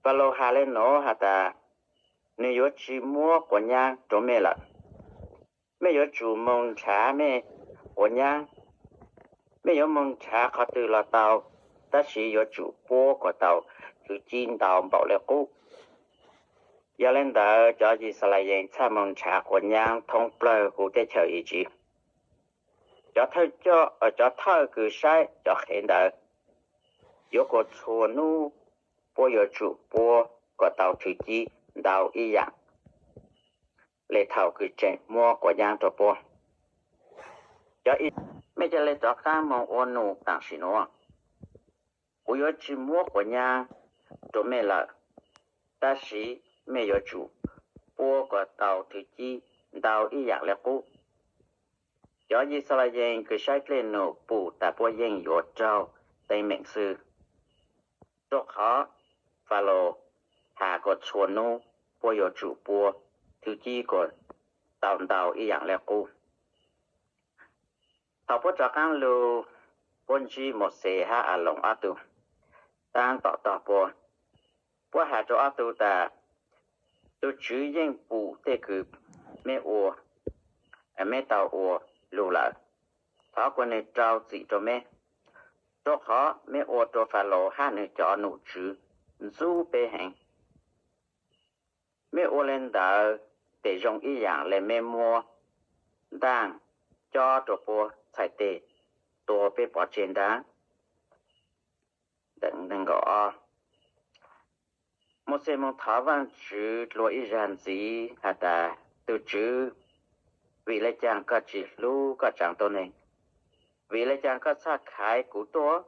Falaus has le nuav has tas, nws yuav tsi muab quav nyaab rua mej lawm. Mej yuav tsum moog nrhav mej quav nyaab. Mej yuav moog nrhav qhov twg los tau, tab sis yuav tsum puab kom tau thwv cib ntau npaum le qub. Yog le ntawd, cov Yixalayees txhaj moog nrhav quav nyaab thoob plawg huv teb chaws Iziv. Cov thawj kws saib cov qhev ntawd yuav kom txhua nub puab yuav tsum puab kom tau thwv cib ntau ib yaam le thaum kws tseem muab quav nyaab rua puab. Mej ca le rov qaab moog ua num taam sim nuav. Kuv yuav tsi muab quav nyaab rua mej lawm, tab sis mej yuav tsum puab kom tau thwv cib ntau ib yaam le qub. Cov Yixalayees kws saib dlej num pum tas puab yeej yuav raug teeb meem xwb, rua qhov Falaus has kom txhua nub puab yuav tsum puab thwv cib kom tau ntau ib yaam le qub. Thaum puab rov qaab lug, puab ntsib Mauxes hab Aloos ob tug taab tom tog puab. Puab has rua ob tug tas, tug Tswv yeej pum tej kws meb ua, meb tau ua lug lawm. Thov kuas nwg rau txim rua meb, rua qhov meb ua rua Falaus hab nwg cov num tswv ntxub peb heev. Meb ua le ntawd tes zoo ib yaam le meb muab ntaaj cob rua puab txhais teg, tua peb pov tseg nraag. Mauxes moog thov Vaajtswv dlua ib zag ntxiv has tas, tug Tswv, vim le caag koj tsi hlub koj tsaav tuab neeg? Vim le caag koj txhaj khaiv kuv tuaj?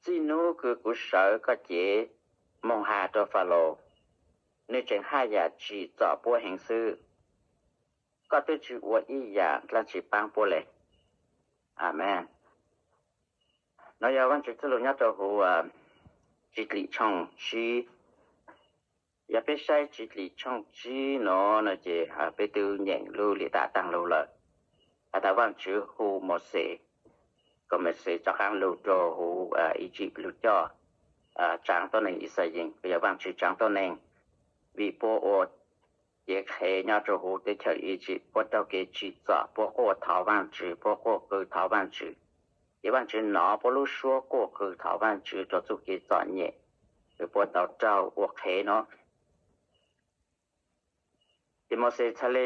Txij nub kws kuv sawv koj cev moog has rua Falaus, nwg tseem haj yam tsim txom puab heev xwb. Koj twb tsi ua ib yaam dlaab tsi paab puab le. Amees. Nuav yog Vaajtswv txuj lug nyob rua huv Tsi Dlim tshooj tsib. Yog peb saib Tsi Dlim tshooj tsib nuav no ces peb twb nyeem lub liam tam taag lug lawm, has tas Vaajtswv hu Mauxes, kom Mauxes rov qaab lug rua huv Iziv lug coj tsaav tuab neeg Yixalayees, kws yog Vaajtswv tsaav tuab neeg, vim puab ua cev qhev nyob rua huv teb chaws Iziv, puab raug kev tsim txom, puab quaj thov Vaajtswv, puab quaj qw thov Vaajtswv. Ces Vaajtswv nov puab lub suab quaj qw thov Vaajtswv rua txuj kev txom nyem kws puab tau raug ua qhev nuav. Ces Mauxes txhad le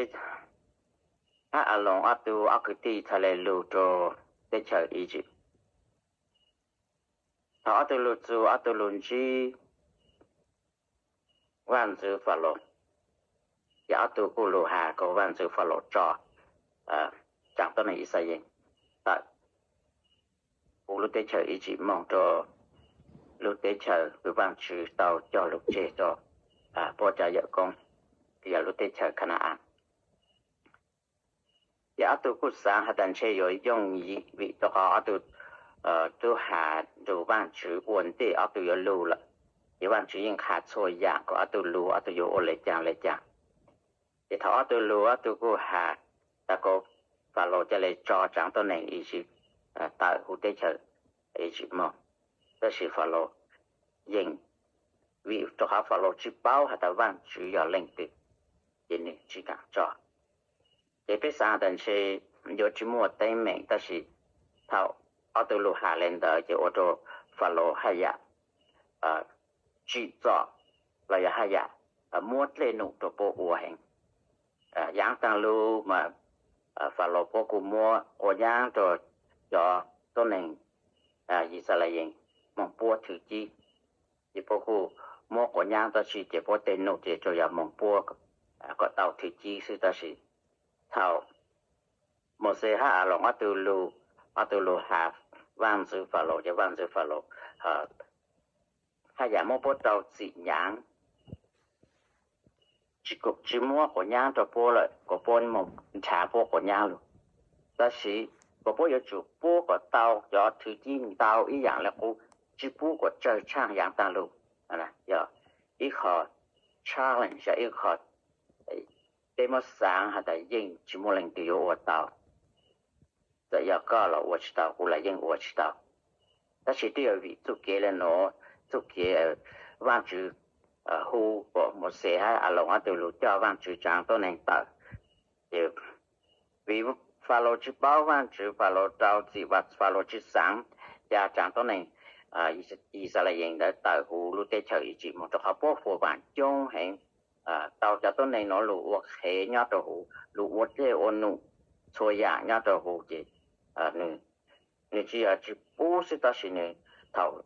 hab Aloos ob tug ob kwv tij txhad le lug rua teb chaws Iziv. Thaum ob tug lug txug ob tug lug ntsib Vaajntxwv Falaus, ces ob tug kuj lug has kom Vaajntxwv Falaus tso tsaav tuab neeg Yixalayees tawm huv lub teb chaws Iziv moog rua lub teb chaws kws Vaajtswv tau cog lug tseg rua puab cov yawm koob, kws yog lub teb chaws Kana-as. Ces ob tug kuj xaav has tas ntshe yuav yooj yim vim rua qhov ob tug tub has nrug Vaajtswv ua ntej ob tug yuav lug lawm. Ces Vaajtswv yeej qha txhua yaam kom ob tug lug ob tug yuav ua le caag le caag. Ces thaum ob tug lug ob tug kuj has tas kom Falaus ca le tso tsaav tuab neeg Iziv tawm huv teb chaws Iziv moog. Tab sis Falaus yeej, vim rua qhov Falaus tsi paub has tas Vaajtswv yog leej twg, ces nwg tsi kaam tso. Ces peb xaav tas ntshe yuav tsi muaj teeb meem, tab sis thaum ob tug lug has le ntawd ces ua rua Falaus haj yam tsim txom los yog haj yam muab dlej num rua puab ua heev. Yaav taag lug mas Falaus puab kuj muab quas nyaab rua cov tuab neeg Yixalayees moog puab thwv cib. Ces puab kuj muab quas nyaab tab sis ces puab tej num ces tsuas yog moog puab kom tau thwv cib xwb. Tab sis thaum Mauxes hab Aloos ob tug lug, ob tug lug has Vaajntxwv Falaus ces Vaajntxwv Falaus haj yam muab puab rau txim nyaav, tsi muab quas nyaab rua puab lawm, kom puab moog nrhav puab quas nyaab lug. Tab sis kom puab yuav tsum puab kom tau cov thwv cib ntau ib yaam le qub, tsi pub kom tsawg tshaaj yaav taag lug. Yog ib qho challenge, yog ib qho peb muab xaav has tas yeej tsi muaj leej twg yuav ua tau. Txawm yog koj los ua tsi tau, kuv los yeej ua tsi tau. Tab sis twb yog vim txuj kev le nuav, txuj kev Vaajtswv hu kom Mauxes hab Aloos ob tug lug coj Vaajtswv tsaav tuab neeg tawm. Ces vim Falaus tsi paub Vaajtswv, Falaus rau txim, Falaus tsi xaav ca tsaav tuab neeg Yixalayees ntawd tawm huv lub teb chaws Iziv moog, rua qhov puab huam vaam coob heev, tau cov tuab neeg nuav lug ua qhev nyob rua huv, lug ua dlej ua num txhua yaam nyob rua huv. Ces nwg tsi yog tsi pub xwb, tab sis nwg thaum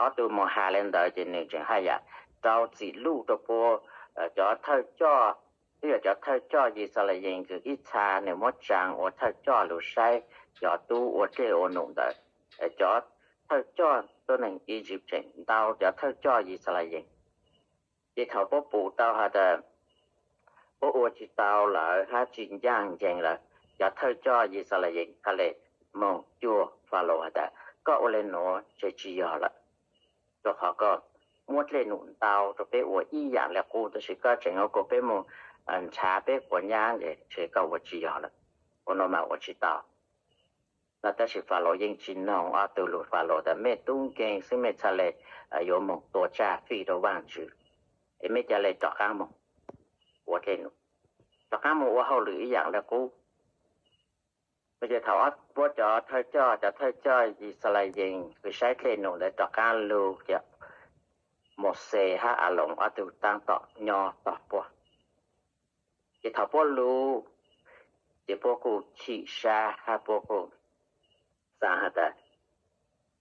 ob tug moog has le ntawd ces nwg tseem haj yam rau txim luj rua puab cov thawj coj, twb yog cov thawj coj Yixalayees kws ib txha nwg muab tsaav ua thawj coj lug saib cov tub ua dlej ua num ntawd. Cov thawj coj tuab neeg Iziv tseem ntau cov thawj coj Yixalayees. Ces thaum puab pum tau has tas puab ua tsi tau lawm hab tsi ncaaj ncees lawm, cov thawj coj Yixalayees txhaj le moog cuag Falaus has tas, koj ua le nuav ces tsi yog lawm, rua qhov koj muab dlej num ntau rua peb ua ib yaam le qub, tab sis koj tseem yuav kom peb moog nrhav peb quas nyab ces koj ua tsi yog lawm, ua nuav mas ua tsi tau. No tab sis Falaus yeej tsi noog, ob tug lug Falaus tas mej tub nkeeg xwb mej txhaj le yuav moog tua tsaj fij rua Vaajtswv, es mej ca le rov qaab moog ua dlej num, rov qaab moog ua hauj lwm ib yaam le qub. Ces thaum puab cov thawj coj, cov thawj coj Yixalayees kws saib dlej num ntawd rov qaab lug ces Mauxes hab Aloos ob tug taab tom nyob tog puab. Ces thaum puab lug ces puab kuj chim sab hab puab kuj xaav has tas,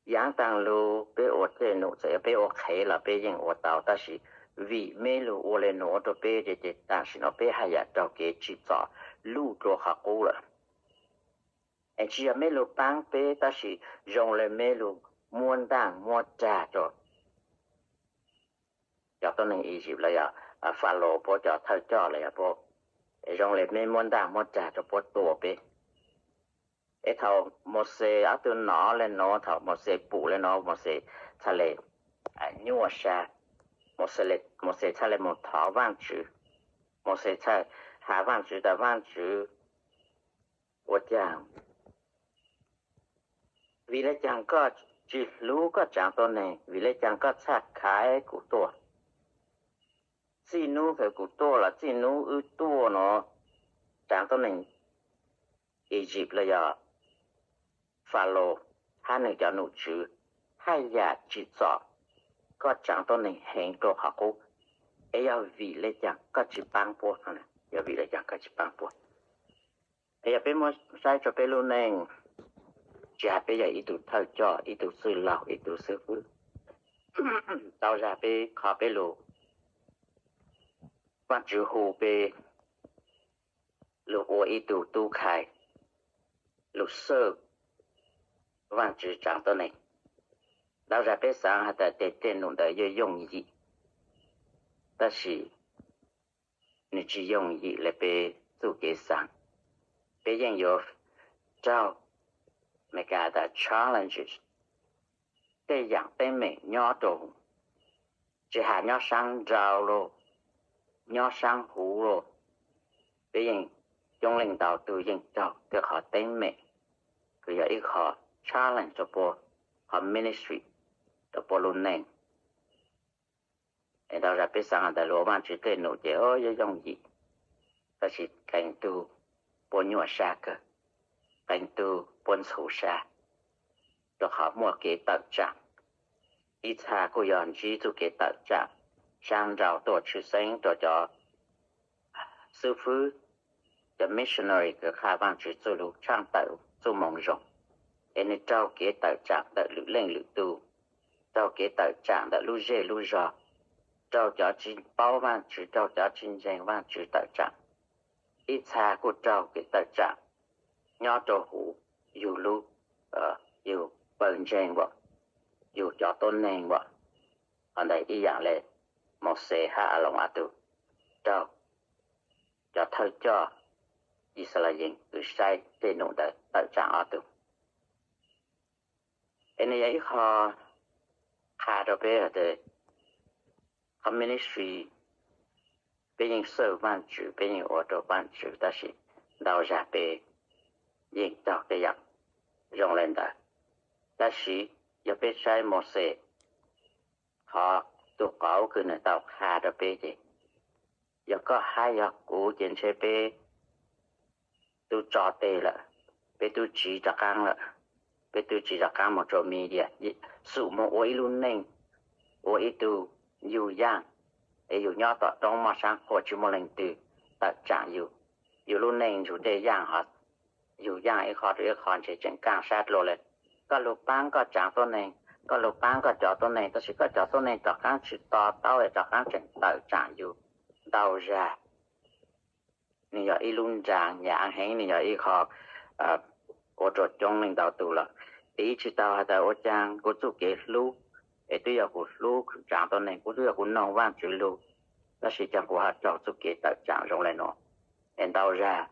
yaav taag lug peb ua dlej num txawm yog peb ua qhev los peb yeej ua tau, tab sis vim mej lug ua le nuav rua peb ces tam sim no peb haj yam raug kev tsim txom luj dlua qhov qub lawm. Es tsi yog mej lug paab peb, tab sis zoo le mej lug muab ntaaj muab rag rua cov tuab neeg Iziv los yog Falaus puab cov thawj coj los yog puab, zoo le mej muab ntaaj muab rag rua puab tua peb. Es thaum Mauxes ob tug nov le nuav, thaum Mauxes pum le nuav, Mauxes txhaj le nyuaj sab, Mauxes txhaj le moog thov Vaajtswv, Mauxes txhaj has Vaajtswv tas, Vaajtswv, ua caag, vim le caag koj tsi hlub koj tsaav tuab neeg? Vim le caag koj txhaj khaiv kuv tuaj? Txij nub kws kuv tuaj los txij nub wb tuaj nuav, tsaav tuab neeg Iziv los yog Falaus hab nwg cov nom tswv haj yam tsim txom koj tsaav tuab neeg heev dlua qhov qub. Es yog vim le caag koj tsi paab puab? Yog vim le caag koj tsi paab puab? Es yog peb muab saib rua peb lub neej, tsi has peb yog ib tug thawj coj, ib tug txwj laug, ib tug xwb fwb, tau zag peb qhov peb lug, Vaajtswv hu peb lug ua ib tug tub khai, lug xawj Vaajtswv tsaav tuab neeg. Ntau zag peb xaav has tas tej dlej num ntawd yeej yooj yim, tab sis nwg tsi yooj yim le peb txuj kev xaav. Peb yeej yuav raug, Amelikas tas challenges, tej yaam teeb meem nyob rua, tsi has nyob saab nrau los, nyob saab huv los, peb yeej, coob leej ntau tug yeej raug tej qhov teeb meem kws yog ib qho challenge rua puab, qhov ministry rua puab lub neej. Es ntau zag peb xaav has tas lug ua Vaajtswv dlej num ces yeej yooj yim, tab sis qee tug puab nyuaj sab kawg, qee tug puab ntxhuv sab, rua qhov muaj kev tawm tsaam. Ib txha kuj yog ntsib txuj kev tawm tsaam saab nrau tuaj tshwj xeeb rua cov xwb fwb, cov missionary kws qha Vaajtswv txuj lug tshaaj tawm txuj moo zoo, es nwg raug kev tawm tsaam ntawm lwm leej lwm tug, raug kev tawm tsaam ntawm lub zej lub zog, raug cov tsi paub Vaajtswv, raug cov tsi ntseeg Vaajtswv tawm tsaam. Ib txha kuj raug kev tawm tsaam nyob rua huv yug lub, yug pawg ntseeg as, yug cov tuab neeg as. Qhov ntawd ib yaam le Mauxes hab Aloos ob tug raug cov thawj coj Yixalayees kws saib dlej num ntawd tawm tsaam ob tug. Es nws yog ib qho qha rua peb has tas, qhov ministry, peb yeej xawj Vaajtswv, peb yeej ua rua Vaajtswv, tab sis ntau zag peb yeej raug tej yaam zoo le ntawd. Tab sis yog peb saib Mauxes, qhov tus qauv kws nws tau qha rau peb ces, yog koj hab yog kuv ces ntshe peb tub tso tes lawm, peb tub tsiv rov qaab lawm, peb tub tsiv rov qaab moog rua media, xum moog ua ib lub neej, ua ib tug yug yaaj, es yug nyob tom roob moj saab qhua tsi muaj leej twg tawm tsaam yug. Yug lub neej ntsug dlej yaaj hov, yug yaaj ib qho rua ib qho ntshe tseem kaaj sab dlua le. Koj lug paab koj tsaav tuab neeg, koj lug paab koj cov tuab neeg, tab sis koj cov tuab neeg rov qaab tsi to taub, rov qaab tseem tawm tsaam yug ntau zag. Nwg yog ib lub nraag nyaav heev, nwg yog ib qho ua rua coob leej ntau tug lawm. Tiv tsi tau has tas ua caag kuv txuj kev hlub, es twb yog kuv hlub tsaav tuab neeg, kuv twb yog kuv noog Vaajtswv lug, tab sis caag kuv ho raug txuj kev tawm tsaam zoo le nuav. Es ntau zag,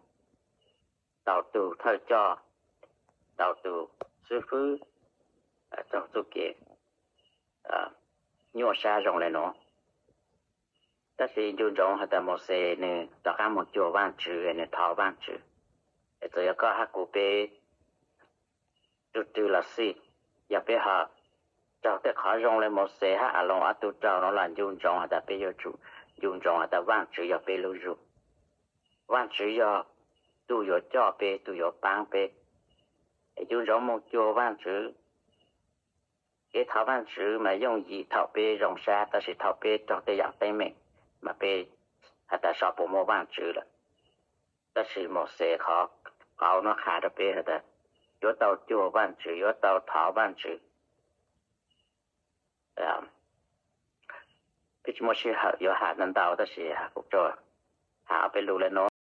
ntau tug thawj coj, ntau tug xwb fwb raug txuj kev nyuaj sab zoo le nuav. Tab sis ncu ntsoov has tas Mauxes nwg rov qaab moog cuag Vaajtswv, nwg thov Vaajtswv. Es txawm yog koj hab kuv peb tug twg los xij, yog peb ho raug tej qhov zoo le Mauxes hab Aloos ob tug raug nuav los ncu ntsoov has tas peb yuav tsum ncu ntsoov has tas Vaajtswv yog peb lub zug. Vaajtswv yog tug yuav coj peb, tug yuav paab peb. Es ncu ntsoov moog cuag Vaajtswv. Kev thov Vaajtswv mas yooj yim thaum peb zoo sab, tab sis thaum peb raug tej yaam teeb meem mas peb has tas xyov puas muaj Vaajtswv lawm. Tab sis Mauxes qhov qauv nuav qha rau peb has tas yuav tau cuag Vaajtswv, yuav tau thov Vaajtswv. Peb tsi muaj sij hawm yuav has ntau ntau, tab sis kuv tsuas has peb lug le nuav.